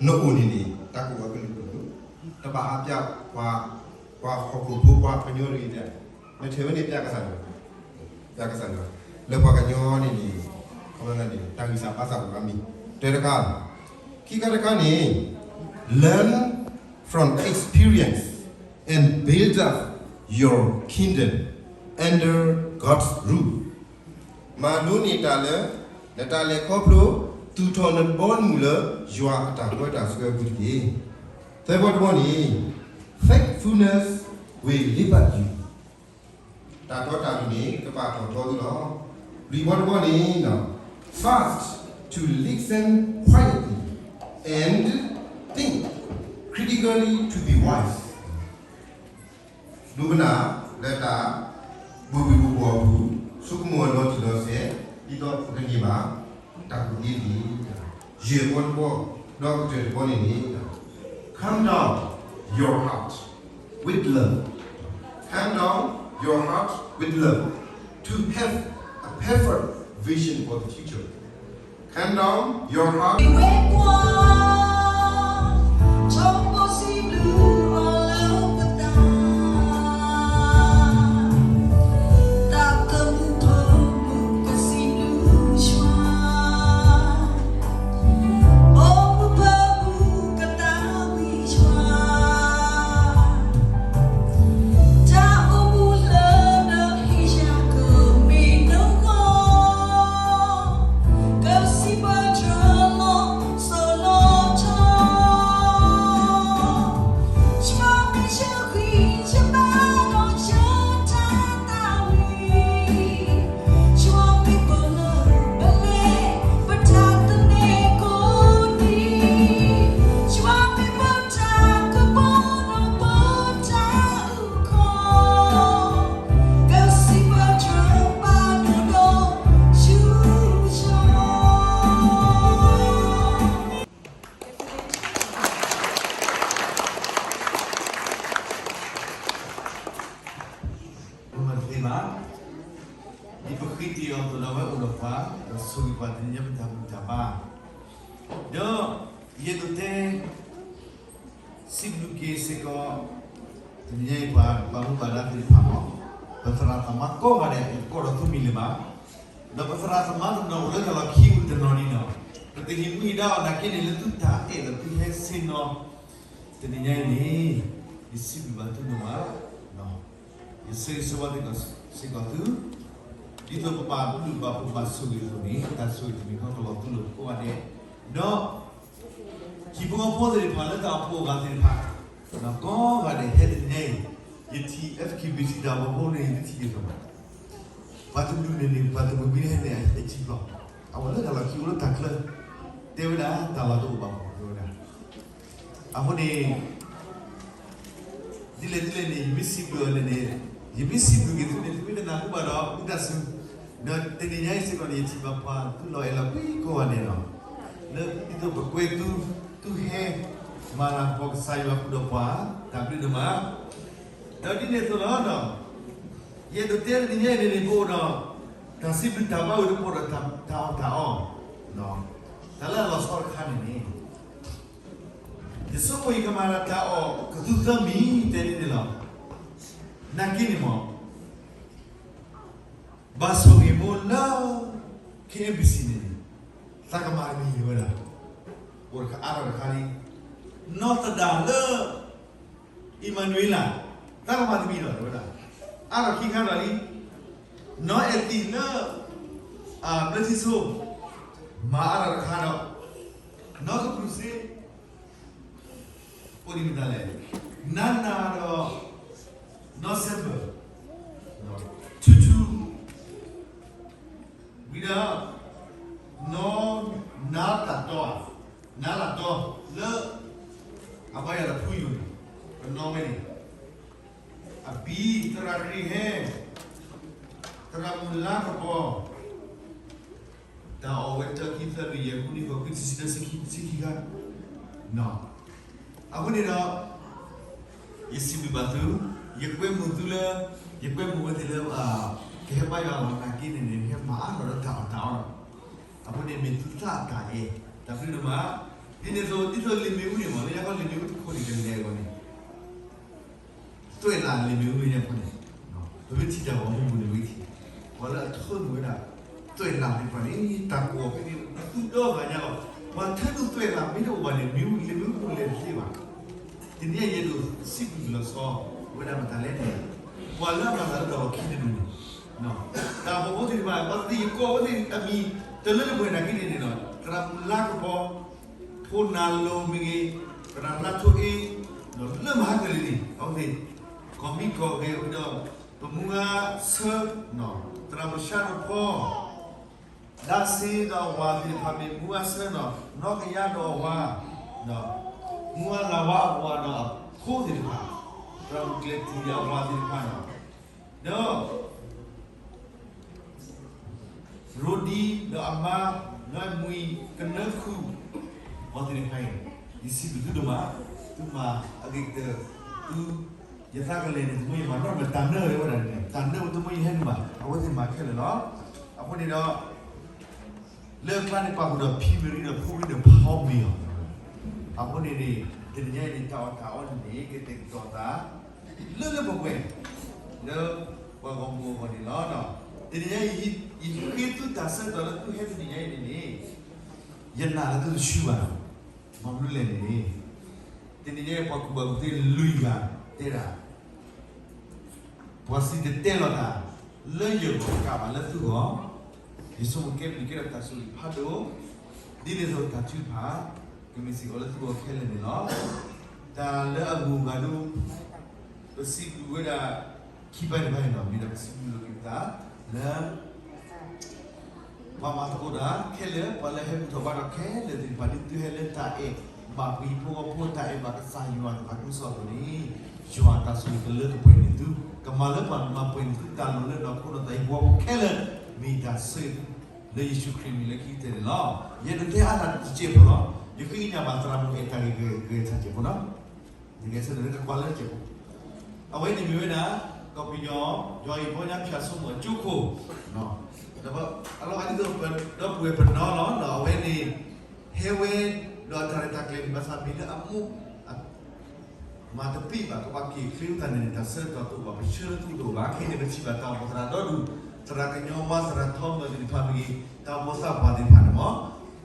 နအိၣ်န့ၣ်န့ၣ် တၢ်ကူၣ်ဘၣ်ကလုာ်ကလုာ် တဘၣ်ဟးပျး ပှၤဟီၣ်ခိၣ်ဖိ ပှၤကညီတဂ့ၤ, နထဲဝဲန့ၣ်ပျးကစၢ်ယွၤ, ပျးကစၢ်ယွၤ, လၢပှၤကညီန့ၣ်န့ၣ် ခီဖျိန့ၣ် တၢ်ဂံၢ်စၢ်ဘါစၢ်အိၣ်အါမံၤ, တၢတခါ, ခံခါတခါန့ၣ် learn from experience and build up your kingdom under God's rule. မၤလိန့ၢ်တၢ်လၢ နတၢ်လဲၤခီဖျိ သူၣ်ထီၣ်နဘီနမုၢ်လၢ ယွၤအတၢ်ကွဲးတၢ်ဆှၢအပူၤတက့ၢ်. သၢဘီတဘီန့ၣ် faithfulness will liberate you. တၢ်တီတၢ်လိၤန့ၣ် ကပာ်ထီၣ်ထီသုလီၤ. လွံၢ်ဘီတဘီန့ၣ် fast to listen quietly and think critically to be wise. ဒိကနၣ်လၢတၢ်ဘိၣ်ဘံၣ်ဘိၣ်ဘီအပူၤ, ဆိကမိၣ်အလီၤတံၢ်လီၤဆဲး, ဒ်သိးပကန့ၢ်ဘၣ်တၢ်ကူၣ်သ့တက့ၢ်. ယဲၢ်ဘီတဘီ, ဒီးကတၢၢ်တဘီန့ၣ်န့ၣ် calm down your heart with love. Calm down your heart with love to have a perfect vision for the future. Calm down your heart. ဝဲကွၢ် ထိၣ်ဖိစံးဘျုးအီၤလၢပသး သးသမူဖိမုၣ်ကစံးဘျုးယွၤ အိၣ်မူဖိမုၣ်ကသးဝံၣ်ယွၤ တၢ်အိၣ်မူလၢနဟ့ၣ်ယၤကမ့ၢ်နဂီၢ် ကစံးပတြၢၤလီၤစိၤလီၤထီ ယွၤမ့ၢ်ယဃံယဘါဒီးယတၢ်သးဝံၣ်, ယွၤမ့ၢ်ပလၢပလဲၤ ပတၢ်သန့ၤကိးနံၤ, ယွၤမ့ၢ်ပတၢ်ကပီၤဒီးပတၢ်အုၣ်ကီၤ, ကစံးပတြၢၤပာ်ဒိၣ်ဒီးဆူယွၤ မၤတသ့ဘၣ်. ဒ်ပဃ့တ့ၢ်အီၤအသိးဒီး အဝဲအိၣ်ဒီးပှၤ ဒီးဆိၣ်ဂ့ၤပှၤတနံၤညါပတၢ်ဘူၣ်တၢ်ဘါ, ဒီးယအဲၣ်ဒိးတဲ စံးဘျုးက့ၤစ့ၢ်ကီး တနံၤညါအံၤ ပှၤဘၣ်မူဘၣ်ဒါသ့ၣ်တဖၣ်လီၤ. ပသရၣ်သမါကိးဂၤဒဲး ယကိးဒီးသူမံၤလၢၤဘၣ်, ဒီးပသရၣ်သမါတနီၤအိၣ်လၢတၢ်လီၢ်ခံအိၣ်တနီၤန့ၣ်လီၤ. ပတဟ့ၣ်မူဟ့ၣ်ဒါအီၤနာ်က့န့ၣ် လၢသုတၢ်အဲၣ်ဒီးသုဟဲဆ့ၣ်နီၤ တနံၤညါအံၤန့ၣ် ယစံးဘျုးဘၣ်သုဒိၣ်မး, ယဆၢဂ့ၤဆၢဝါစ့ၢ်ကီးသု, ဒ်သိးပဘၣ်ဘျုးဘၣ်ဖှိၣ်ဘၣ်ဆိၣ်ဂ့ၤအသိးန့ၣ် တၢ်ဆိၣ်ဂ့ၤတမံၤဃီကလီၤတူၢ်လိာ်ကိးဂၤဒဲး, ဒီး ဟံၣ်ဖိဃီဖိသ့ၣ်တဖၣ်လၢတၢ်အိၣ်ဖှိၣ်အဂၤသ့ၣ်တဖၣ်, ကိးဂၤဒဲးဟဲတနံၤညါအံၤ, ယထံၣ် F K B C တၢ်အိၣ်ဖှိၣ်ဖိန့ၣ် ယတထံၣ်ဒ်သိးဘၣ်, ပှၤတဘျုးန့ၣ်န့ၣ် ပှၤတဘျုးမံၤဟဲန့ၣ် အထံၣ်ဘျီ, အဝဲလၢတၢ်လီၢ်ခံအိၣ်လၢတၢ်ချၢ, တဲဝဲဒၣ်တၢ်လီၢ်တအိၣ်ဘၣ်မး တဲဝဲဒၣ် အဃိန့ၣ် ဒ်လဲၣ်ဒ်လဲၣ်န့ၣ် ယမ့ၢ်စံးဘျုးအီၤန့ၣ်န့ၣ်, ယမ့ၢ်စံးဘျုးက့ၤသုန့ၣ် သုမ့ၢ်တနၢ်ဟူဘၣ်ဒီး ဝံသးစူၤ, ဒီးတနံၤညါအံၤစ့ၢ်ကီးန့ၣ် ယထံၣ်ဘၣ်ပှၤသုလီၤအဲၣ်လီၤကွံကိးဂၤဒဲးလီၤ. လၢဒ်သိးပကွဲသု, သုဟဲမၤလၤကပီၤကစၢ်ယွၤဃုာ်ဒီးပှၤ, တၢ်ဘျုးဒိၣ်မး, ဒီးဒ်န့ၣ်အသိးလီၤ. ယအဲၣ်ဒိးတဲတနံၤညါအံၤန့ၣ်န့ၣ် ပအိၣ်ဒီး တၢ်စံးဘျုးတၢ်ဘၣ်ဝံၤဒီး ပအိၣ်ဒီးတၢ်အီၣ်တၢ်အီ, တၢ်လၢအလီၤဆီတခါန့ၣ်န့ၣ် ယဆိကမိၣ်ယကမၤလၢတၢ်အီၣ်ကသူသၢမံၤ တဲဒ်န့ၣ်လီၤ. နာ်က့န့ၣ်မး ဘၣ်ဆိၣ်ဂ့ၤမိၢ်လၢ K M B C န့ၣ်န့ၣ် သးကမၤတမံၤဝဲဒၣ်, အိၣ်တခါအါထီၣ်တခါလံ, နီၢ်သဒါလၢ အံၣ်မၤနူၤအ့လး သးကမၤတမံၤဒီးဝဲဒၣ်, အါထီၣ်ခံခါဒီးလံ, နီၢ်အဲၣ်တံၣ်လၢ ဘျၢထံဆိ မၤအါထီၣ်တခါဒီး, နီၢ်ကပြုၢ်စ့ အိၣ်ဒံးမတၤလဲၣ်, နၤနၤဒီး နီၢ်စဲးဘၢၣ်, ထူထူ, ဝံၤဒီး နီၢ်နါတၢ်တီ, နါတၢ်တီ လၢ အဘါယွၤဒီးဖုယိၤန့ၣ်, ပနီၢ်ဝဲန့ၣ်, အဘံ သရၣ်ခရံာ်ဟဲ, သရၣ်မုၢ်လါကပီၤ တၢ်အီၣ်ဝဲတၢ်ခံသၢလွံၢ်ယဲၢ်ဃုနံၣ်ဃိးခွံဆံဆံတၢဆံခံဆံခံခါ, အဃိန့ၣ်ဒီး ယစံးဘျုးဘၣ်သု, ယကွဲမုာ်သုလၢ, ယကွဲမုာ်ဝဲသ့ၣ်လၢ ကဟဲဘါယွၤလီၤနာ်က့န့ၣ်န့ၣ် ဟဲမၤအါထီၣ်ဒီးတၢ်အီၣ်တၢ်အီလီၤ. အဃိန့ၣ်မ့ၢ်သုသးအတၢ်အဲၣ်, တၢ်ဘျုးဒိၣ်မး, ဒ်န့ၣ်အသိး ဒ်သိးလံာ်မ့ၣ်အူန့ၣ်မ့ၢ် လၢညါခီလံာ်မ့ၣ်အူတခိၣ်န့ၣ် ကလဲၤအဂီၢ်န့ၣ် သွဲၣ်လးလံာ်မ့ၣ်အူဝဲန့ၣ်အဃိန့ၣ်, ပမ့ၢ်ထံၣ်တၢ်ဂီၤမူပူၤန့ၣ် ပကထံၣ် ပှၤလၢအထၢနုာ်ဝဲဒၣ် သွဲၣ်လးသ့ၣ်တဖၣ်န့ၣ် တၢ်ကိးအီၤဖဲန့ၣ် သူၣ်ဒီဂၤညါလီၤ. ပှၤထၢနုာ်သွဲၣ်လးမ့ၢ်တအိၣ်ဘၣ်န့ၣ် မ့ၣ်အူလံာ်မ့ၣ်အူတအိၣ်လဲၤတသ့ဘၣ်. တနံၤအံၤယအဲၣ်ဒိးစံးဘျုးလီၤဆီ ဝဲဒၣ်မတၤလဲၣ်န့ၣ် ပှၤလၢအမၤသးလၢတၢ်အီၣ်ခံတနုာ်န့ၣ် တၢ်ဟီၣ်ဖိသ့ၣ်တဖၣ် ပှၤသ့ၣ်ယကိးဝဲသ့ၣ်အမံၤ တလၢလၢပှဲၤနာ်က့န့ၣ်န့ၣ်လီၤ. သရၣ်မုၣ်လါကပီၤ, ဖိနၢ်လိၤမ့ၢ်ဂ့ၤ, သရၣ်လါထိအ့, လၢမဟါကလံၤန့ၣ် အဝဲသ့ၣ် ကီၢ်မံကီၢ်ဂဲၤဝံၤဒီး ပမူအါဆၢ, သရၣ်မုၣ်ဆါတဖီ ဒၣ်စ့ဒီးအဝၤသ့ၣ်တဖၣ်မ့ၢ်မူအါဆၢနီၤ, နီၢ်ကယါဒီးအဝၤ, မူအါလၤဝါအဝၤဒီးအဖိသ့ၣ်တဖၣ်, သရၣ်မုၣ်ကျဲၤတံၢ်ဒီးအဝၤသ့ၣ်တဖၣ်နီၤ, ဒီး ရိဒံဒီးအမါ, နီၢ်မှံကနၢခူၣ်, အဝၤသ့ၣ်တဖၣ်အံၤ, ယစံးဘျုးသုဒိၣ်မး, သုမၤအဂ့ၤကတၢၢ်, သု ယသးကလဲၤန့ၣ် တမ့ၢ်ယမၤနီတမံၤ တၢ်နၢ်ဝဲဒၣ်န့ၣ် တၢ်နၢ်ဝဲတမ့ၢ်ယဟဲနုာ်ဘၣ်, အဝဲသ့ၣ်မၤခဲလၢာ်လီၤ. အဃိန့ၣ်ဒီး လၢအကျါန့ၣ် ပာ်ဃုာ်ဒီးဖံမရံဒီးဖိမရံဒီးဖီမ့ၤလီၤ. အဃိန့ၣ်န့ၣ် တနံၤညါအံၤန့ၣ် တၢ်အီၣ်တၢ်အီန့ၣ်န့ၣ် ကတဲာ်ကတီၤသး လၢလၢပှဲၤပှဲၤ လၢပှၤဂီၢ်မုၢ်အဂီၢ်န့ၣ်လီၤ. တနံၤညါအံၤ ယဃ့သုတၢ်ဆၢကတီၢ်လၢသုဟဲတနံၤညါအံၤန့ၣ်န့ၣ် ယနာ်လၢသုတဆူဘၣ် မ့ၢ်မနုၤလဲၣ်န့ၣ်, တနံၤညါအံၤ ပှၤကူၣ်ဘၣ်ကူၣ်သ့လွံၢ်ဂၤတဲဒၣ်, ပှၤစံၣ်တဲၤတဲလီၤတၢ် လၢယဂီၢ်ကးဘၣ်လၢသုဂီၢ်, ယဆိကမိၣ်ကဲဘျုးကဲဒီးတၢ်ဆိၣ်ဂ့ၤဖးဒိၣ်, ဒ်န့ၣ်အသိးတၢ်ထုကဖၣ် ကမ့ၢ်စ့ၢ်ကီးလၢသုဂီၢ်ခဲလၢာ်န့ၣ်လီၤ. တၢ်လၢအဂုၤအဂၤဒိ ပစံးဘျုးဝဲဒၣ် ခံဘျီတဘျီန့ၣ်လီၤ. မ့ၢ်ဒၣ်ပစံးဘျုးလိာ်က့ၤပသး လၢ ပှၤမၤသကိးတၢ်ခဲလၢာ် ပှၤလၢဟဲဘူၣ်ထီၣ်ဘါထီၣ်ခဲလၢာ်သ့ၣ်တဖၣ် ဒ်သုဟဲလၢတၢ်အဲၣ်ဘၣ်ပှၤဟံၣ်ဖိဃီဖိ တၢ်အဲၣ်ဘၣ်ကစၢ်ယွၤသးခုကစီၣ်အသိးန့ၣ်, ယွၤအတၢ်ဆိၣ်ဂ့ၤကလၢကပှဲၤန့ၢ်သု, ကမၤလၢပှၤမၤပှဲၤန့ၢ်သုတၢ်လိၣ်လၢနီၢ်ခိနီၢ်သးဟံၣ်ဖိဃီဖိခဲလၢာ်, မ့ၢ်တၢ်ဆိၣ်ဂ့ၤ လၢယ့ၣ်ၡူးခရံာ်မံၤလၢခံကတၢၢ်န့ၣ်လီၤ. ယအဲၣ်ဒိးတဲအါထီၣ်တစဲးဖိလီၤ. ယဃ့ကညးဘၣ်သရၣ်မုၣ်အဲၣ်တၢ်ဂ့ၢ်ကဂဲၤဆၢတစဲးဖိနီၤ. ယကဲဆၢထၢၣ်လၢကကွၢ်လၢတစဲးဖိ, အဝဲန့ၣ်မ့ၢ်ဝဲဒၣ် ကီၢ်ပယီၤ ယွၤအံၤပီညါဖၠၣ်စိမိၤအကၠိခိၣ်, ဒီးအလီၤဂာ်ဒ်သိး ဒီပုၢ်ဝဲၢ်ပနီၤလီၤ. အဝဲန့ၣ် ဟဲဝဲဒီးတၢ်ရဲၣ်တၢ်ကျဲၤန့ၣ် ဘၣ်ဆၣ်မ့ၢ်လၢအမိၢ် မၤတပ့ၢ်ဘၣ် ကဘၣ်က့ၤချ့သးန့ၣ် တၢ်ဆၢကတီၢ်တအိၣ်ဘၣ်, ပဆၢလၢသုတအိၣ်ဘၣ်. ခဲအံၤန့ၣ် ပထံၣ်ဘၣ်တၢ်အိၣ်ဖှိၣ်သရၣ်ဒီဒူၣ်, သရၣ်ကညီဝါ, သရၣ်ထီမၢၤသ့ၣ်တဖၣ်မ့ၢ်ဂ့ၤ, တၢ်အိၣ်ဖှိၣ်သးပှၢ်သ့ၣ်တဖၣ်န့ၣ်မ့ၢ်,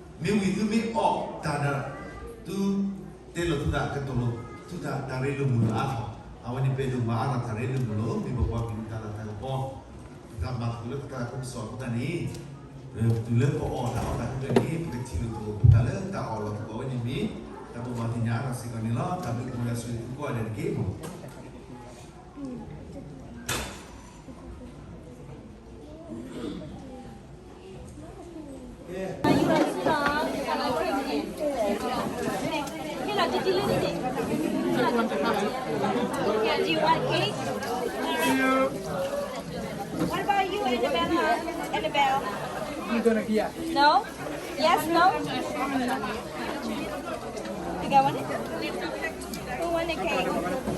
မ့ၢ်ဝံၤသုမ့ၢ်အီၣ်တၢ်ဒီး သုတဲလီၤသုသးကတိၤလီၤသုသး တၢ်ရ့လိာ်မုာ်လိာ်အါထီၣ်, အဝဲန့ၣ်ပအဲၣ်ဒိးမၤအါထီၣ်တၢ်ရ့လိာ်မုာ်လိာ် မ့ၢ်ပပှၤကလုာ်တၢ်လၤတၢ်ကပီၤ တၢ်မၤသကိးလၢပတၢ်သးခုကစီၣ်အဃိသတးန့ၣ်, တုၤလၢပအီၣ်တၢ်အီၣ်တၢ်အီန့ၣ် ပကထံၣ်လိာ်သကိးပတၢ်လၢတၢ်အီၣ်လီၤသကိးဝဲန့ၣ်မ့ၢ် တၢ်ဘိးဘၣ်သ့ၣ်ညါအါထီၣ်စ့ၢ်ကီးန့ၣ်လီၤ. တၢ်ဘျုးကိးဂၤဒဲးတက့ၢ်. Yeah, do you want cake? What about you, Annabella? Annabelle? No? Yes, no? You got one? Who want a cake?